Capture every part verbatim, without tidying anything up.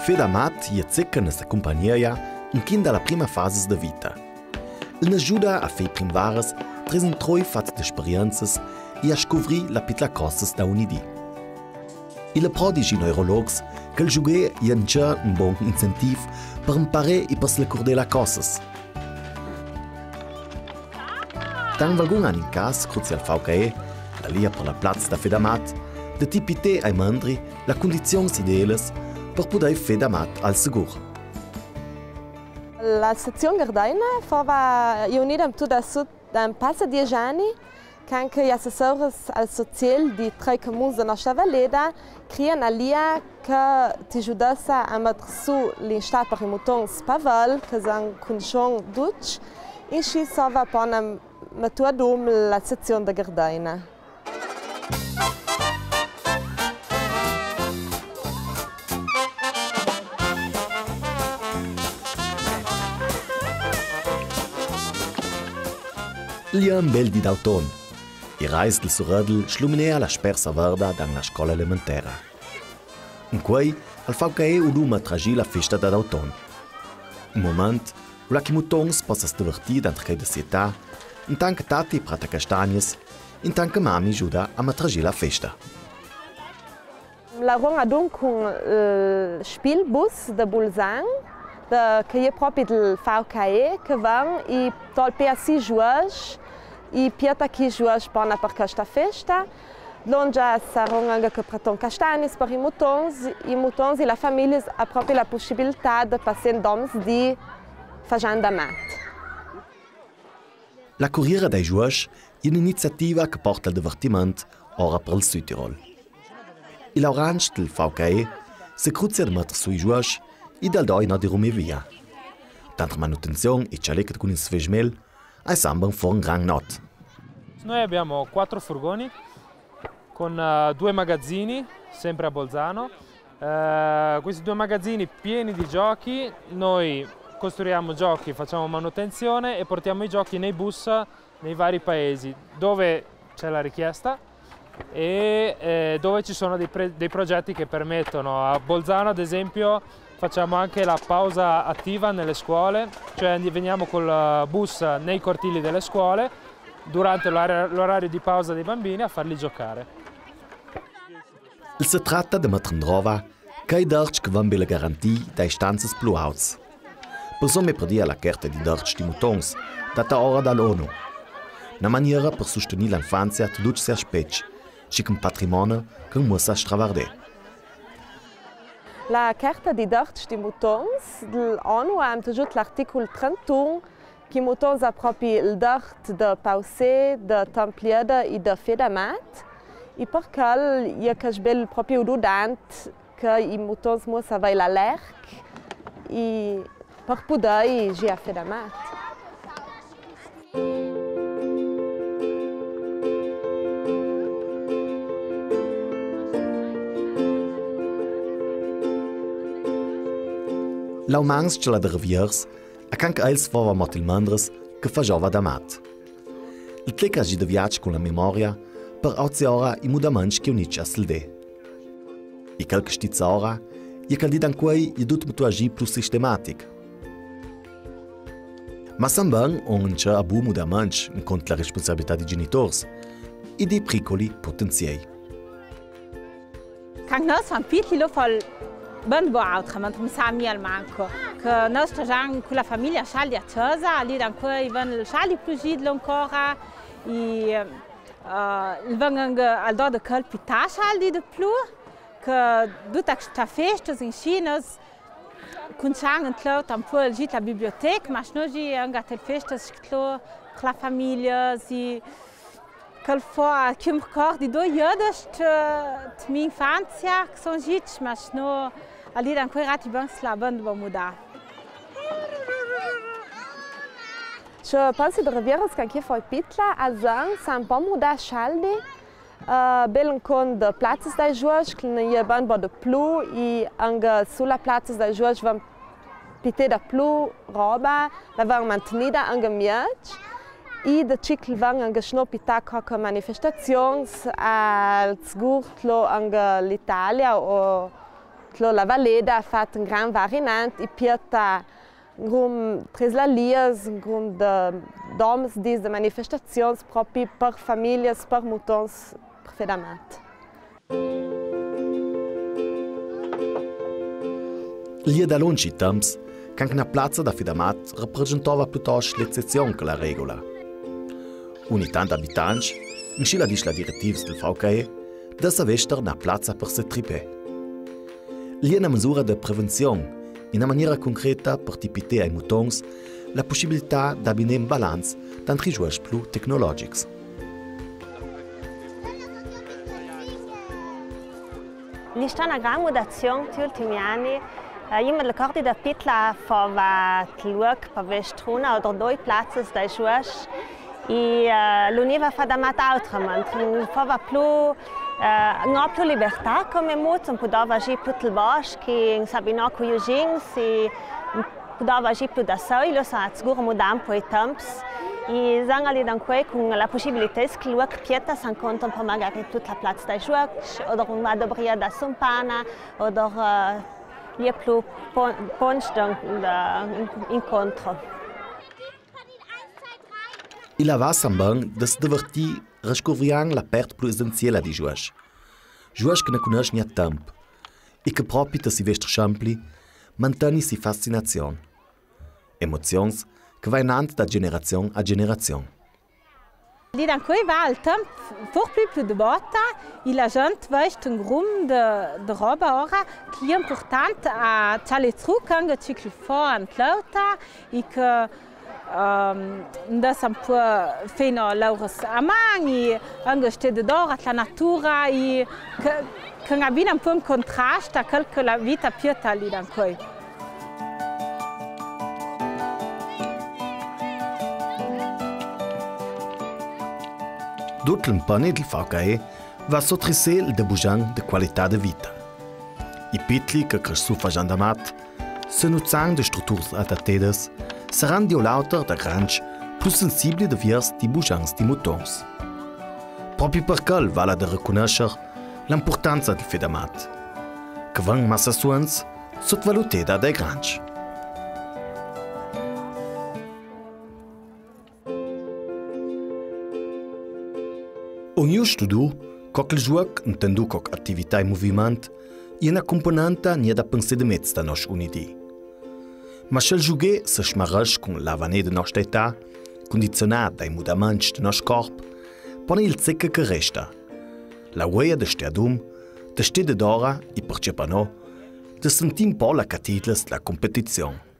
Fed Amat e zecca nus acumpagna inchin da la prima fasa da vita. El nus giuda a fà i prim varus, trasint troi fats da sperienzias e a scuvri la pitla cosas da unidì. I la prodigi neurologs che el giughè e ince un bon incentiv per imparà e per se ricurdà la cosas. Tant valgun an in cas, cruzia al V K E, la lia per la plazza da Fed Amat, da tipità ai mandri la cundizions idealas per pudè fà Fed Amat al sigur. La sezion Gardeina fava unida in tuta sud da un passa diesch ani, can che i assessors al soziel di trei comuns da nostra valeda crian a lia che ti giudassa a metter su l'instà per i mutons Pavel, che san cunschon ducc, inscì sova pona metuadum la sezion da Gardeina. L'è un bel dì d'auton. I rais del suredel sluminea la spersa verda dan la scola elementera. Incuei al V K E u duma tragì la festa da d'auton. Un moment, là ch'i mutons possa divertì dentro chei da sietà, intant che tati prata castagnas, intant che mami giuda a metter gì la festa. Laoron adun cun, eh, Spielbus da Bolzan, da, che è propi del V K E, che van e tol pè a si jueus, e pieta chi jueus bona per questa festa. Dlongia saron anca che praton castagnas per i mutons, i mutons e la famiglia a propi la pussibilità da passà un doms di fagian d'amat. La curriera dai jueus è un'iniziativa che porta il divertiment ora per il Südtirol. I laorants del V K E se cruzia da metter su i jueus e dal doi no di rumì via. Tanter manutenzion e cialecca cun il svesmel, ai samban for un gran not. Noi abbiamo quattro furgoni con, eh, due magazzini, sempre a Bolzano. Eh, questi due magazzini pieni di giochi, noi costruiamo giochi, facciamo manutenzione e portiamo i giochi nei bus nei vari paesi dove c'è la richiesta e, eh, dove ci sono dei pre-, dei progetti che permettono. A Bolzano, ad esempio, facciamo anche la pausa attiva nelle scuole, cioè andi-, veniamo col bus nei cortili delle scuole durante l'ora-, l'orario di pausa dei bambini a farli giocare. El se trata da metter in drova chei dörts che van be la garantia dai stanzas plui auts. Pensum e per dir a la carta di dörts di mutons, data ora da l'ONU. Na maniera per sustegnir l'infanzia ta ducc si aspets, schi ch'un patrimoni ch'un muossa stravardà. La carta di dörts di mutons, dl'ONU a intugiut l'articul trentun, ch'i mutons a propi il dört da pausà, da tampliada e da fà d'amat, e per quel i è chest bel propi ududant che i mutons muossa vei l'alerc e per pudei gì a fà d'amat. Laumans ce la derviers, a can che els fova mot il mandres che fagiova d'amat. Il tleca gi de viac cun la memoria per auzì ora i mudaments che un ic a sel dè. E chel che stizza ora, e chel di d'ancuei e dut mutuagi plui sistematic. Ma samban on ce a bu mudaments incont la responsabilità di genitors e di pricoli potenziei. Can che nus vam pitli, lo fal ben bo autra, ma sa mi almanco. Che nus stagiam cu la famiglia scialdi a cesa, li d'ancuei ven scialdi plui gidlo ancora, e, eh, il ven anche al do de colpi ta scialdi de plui, che duta sta festa in Cina, cun cian tlo tampol git la biblioteca, ma sno gi anche a tel festa tlo, la famiglia, si Quel fo, che mi ricordi do iodes, eh, de mia infanzia, che son gits, ma sno, a li d'ancuei rati ben sla ben bo mudà. Ce pensi de rivieres can ch'i fo pitla, a zan, san po mudà scialdi, eh, bel incont de plazzas dai jueus, che no i è ben bo de plui, e anche su la plazzas dai jueus van piteda plui roba, la van mantenida anche miec. E de cicl van anche sno pità coca manifestazions, al sgurtlo anche l'Italia o Clo la Valeda ha fat un gran varinant, i pietra un grum tresla lias, un grum de, d'oms, dis, de manifestazions propi par famiglias, par mutons, par fedamat. L'è da lungi temps ch'anca na plaza da fedamat representava plutost l'ezzezion che la regula. Ogni tant abitanti, inscì la disch la diretivs del V K E, dessa vester na plaza par se tripè. L'è na mesura de prevenzion, ina maniera concreta par tipitar ai mutons la pussibilità da binè un balanz dantri giocs plu tecnologics. L'è stà na gran mudazion tücc i ultimi ani. Eh, jimmer la corti da Pitla fava tluoc par vester una oder doi plazas dai giocs. I, eh, l'univa fedamat autrament, fava plu, eh, no plu libertà come mut, un pudova agì plu tel bosc, i un sabinò cu i ughins, i pudova agì plu da soi, lu sa sigura mudà un po' i temps. I zangali d'ancuei cun la pussibilità che l'uoc pieta s'incontra un po' magari tutta la plaza dai giocs, oder un va da bria da Sumpana, oder, eh, l'è plu pon-, ponts da, da incontro. I la va samban da se divertì rescuvriand la part plu essenziela di giocs. Giocs che no cunussin a temp. I che propi te si vester sempli, mantegni si fascinazion. Emozions che va inant da generazion a generazion. Lì d'ancuei va el temp fort plu plu de bota, i la gent vest un grum de, de roba ora, che l'è impurtant a cialà tru, anca ciò che fo ant l'auta, i che, ehm, andass un po' fino a l'oras a man, i anca stà dedora la natura, i che, che gavin un po' un contrast a quel che la vita pieta lì d'ancuei. Dut l'impegni del V K E va sotrisè el debugian de qualità de vita. I pitli che cressun fagian damat, se nuzzan de struturas adatedas, saran di un l'auter da grands plu sensibli de viers di bugians di mutons. Propi par quel vala de recunesser l'impurtanza del fedamat, che ven massa suons sotvaluteda dai grands. Ogni studu, co che el gioc, intendù co che atività in muviment, l'è na cumponenta gnà da pensà de mez da noss unidì. Ma se el gioc se smaresch cun l'avanì de nossa età, cundizionà dai mudaments de noss corp, pon el zecca che resta. La voia de stà adum, de stà dedora i, perché pa no, de sentì un po' la catidlas de la cumpetizion.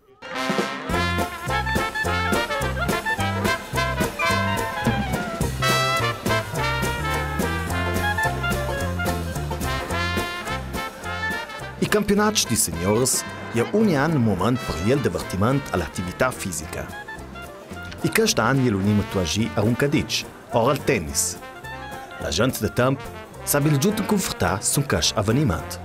I campionats di seniors l'è ogni an un moment par lià el divertiment a l'atività fisica. I chest an l'è l'univa tuagia a Runcaditsch, ora el tennis. La gent de temp s'abil giunt cunfortà sun chest aveniment.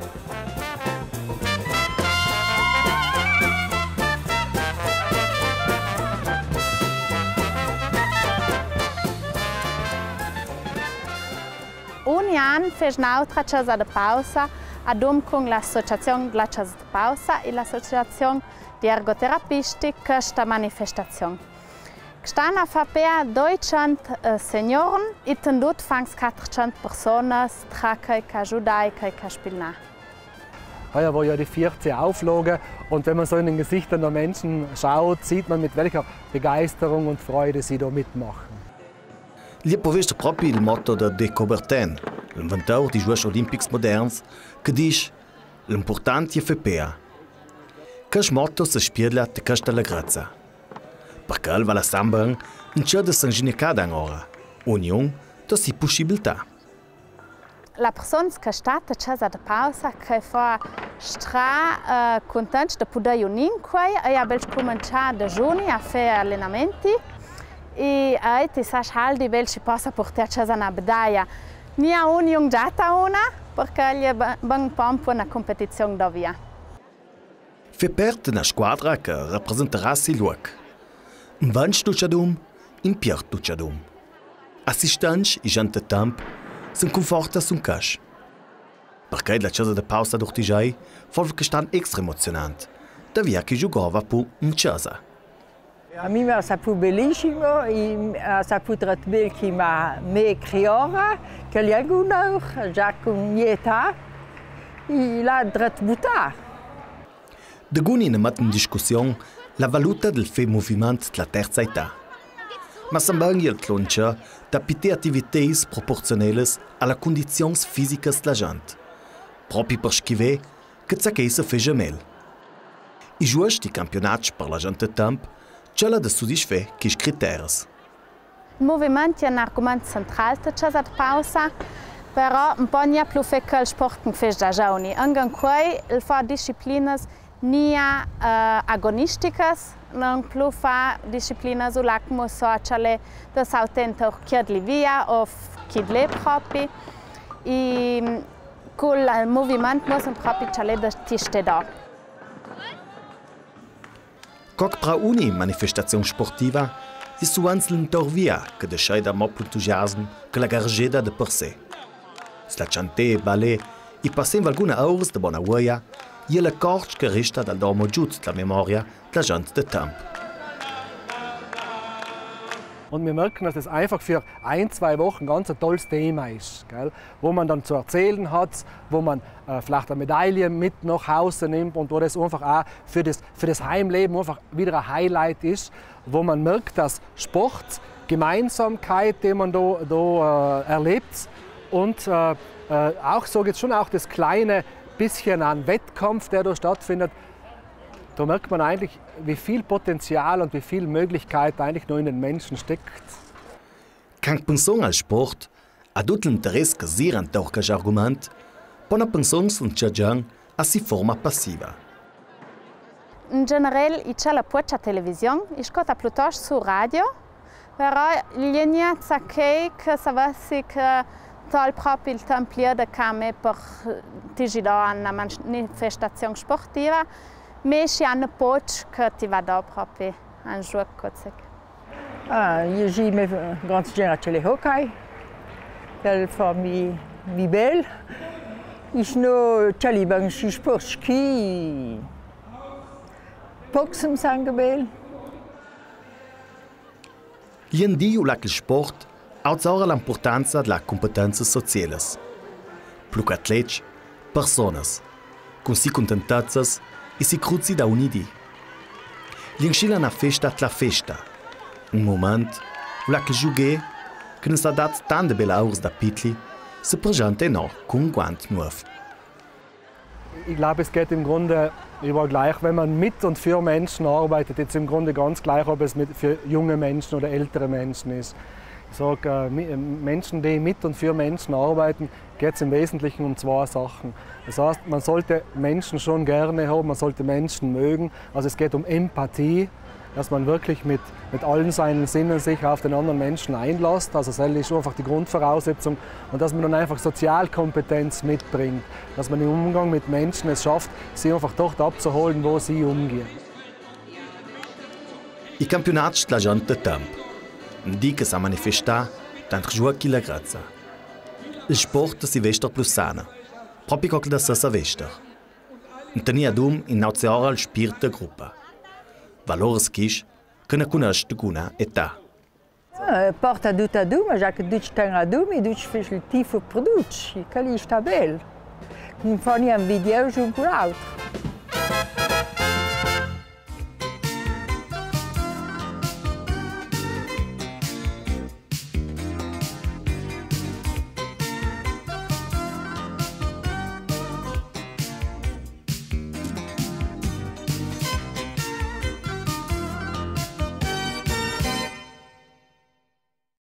Ogni an fest n'autra chesa de pausa, adum cun l'associazion de la chesa de pausa e l'associazion di ergoterapisti chesta manifestazion. Chest'an a fa pea doicent, eh, seniorn, i tendut fans quatercent personas, tra chei che a giuda i chei che a spilna. Heuer war ja die vierte Auflage und wenn man so in den Gesichtern der Menschen schaut, sieht man, mit welcher Begeisterung und Freude sie da mitmachen. L'è po vest propi il motto da De Coubertin, l'inventor di giocs olimpics moderns, che disch: L'impurtant l'è fà pea. Chest motto se spiegla te chesta allegrezza. Perchè el vala samban in cheu de s'ingignecà d'anora, ognun da si pussibiltà. La persona che sta te chesa de pausa, che fa stra, eh, cuntent de pudè jugnin quei, e a bel cumenzià de giugn a fà allenamenti, e, eh, ti sa, aldi bel si possa purtà a chesa na bedaia. Ni a un jung giatta una, perchè l'è ba-, ban pompo na cumpetizion dovia. Fà part d'una squadra che rapresentarà si luoc. In venç ducc adum, in piert ducc adum. Assistents e gent de temp sun cunforta sun chest. Per chei dla Chasa da Pausa d'Urtigei fova chest an extra emozionant, da via ch'i giugova po in chasa. A mi m'ha sapù belissim, i m'ha sapù trat bel chi ma me criora, che l'è un onor, già cun mia età, i l'ha dret butà. Deguni na mett in discussion la valuta del fe moviment dla terza età. Ma sembra anche el tlonce da pite attiviteis proporziuneles a la cundizions fisicas dla gent. Propi per schiver che za chei se fegia mel. I giuost i campionats per la gent de temp, cella de sudisfer chis criteres. Il moviment è un argument central te Chasa da Pausa, però un po' gnà plu fe che il sport in festa giovani. Anche in quei, il fa disciplinas gnà, eh, agonisticas, non plu fa disciplinas u lacmo so a ciale de sautenta o chiedli via o f-, chiedli propi. I, mm, cul moviment mo son propi ciale de tiste do. Co che pra ogni manifestazion sportiva, i suans l'intorvia che descheida mo plü entusiasm che la garzeda de per se. Sla chantè e balè, i passem valguna auras de bona vuoia, i l'è corch che resta dal dormo giut dla memoria dla gent de temp. Und wir merken, dass das einfach für ein, zwei Wochen ganz ein tolles Thema ist, gell? Wo man dann zu erzählen hat, wo man, äh, vielleicht eine Medaille mit nach Hause nimmt und wo das einfach auch für das, für das Heimleben einfach wieder ein Highlight ist, wo man merkt, dass Sport Gemeinsamkeit, die man da, da, äh, erlebt und, äh, äh, auch so jetzt schon auch das kleine bisschen an Wettkampf, der da stattfindet, da merkt man eigentlich, wie viel Potenzial und wie viel Möglichkeit eigentlich noch in den Menschen steckt. Quand pensum al sport, a dut l'interess che gira intor chest argument, pona pensum sün chest genre a si forma passiva. In generel, i cela poca television, i scota plutost su radio, però l'è gnà za chei che savessi che tol propi il temp lieu de came per tigi do a na manifestazion sportiva, me schi a ne poc che ti va do propi a un giuoc cozec. Ah, i, i me, ganz gern a cele hockey, che fa mi, mi bel. I sno celi ben schi sport schi, boxen sanche bel. Gliendi u lagh il sport, auzora l'impurtanza dla cumpetenzas sozielas. Plu che atletsch, personas, cun si cuntentezas e si cruzi da unidi. L'inscila na festa tla festa. Un moment, u lagh il giughè, che nus ha dat tante belle auras da pitli, se presenta no cun un guant nuov. Ich glaube, es geht im Grunde über gleich, wenn man mit und für Menschen arbeitet, jetzt im Grunde ganz gleich, ob es mit, für junge Menschen oder ältere Menschen ist. Ich sag, äh, mi-, Menschen, die mit und für Menschen arbeiten, geht es im Wesentlichen um zwei Sachen. Das heißt, man sollte Menschen schon gerne haben, man sollte Menschen mögen. Also es geht um Empathie, dass man wirklich mit, mit allen seinen Sinnen sich auf den anderen Menschen einlässt. Also das ist einfach die Grundvoraussetzung. Und dass man dann einfach Sozialkompetenz mitbringt, dass man im Umgang mit Menschen es schafft, sie einfach dort abzuholen, wo sie umgehen. I campionats dla gent de temp. Un di che sa manifesta, tant giuochi la grazza. Il sport si vesta plu sana, propi co che da sa vesta. Intenia dum in auzora il spirt de gruppa. Valors chisch che na cunosch deguna età. Eh, porta dut adum, già che ducj ten adum, e ducj fes il tifo per ducj, e chel sta bel. Nun fa gnà invidios un cun l'altro.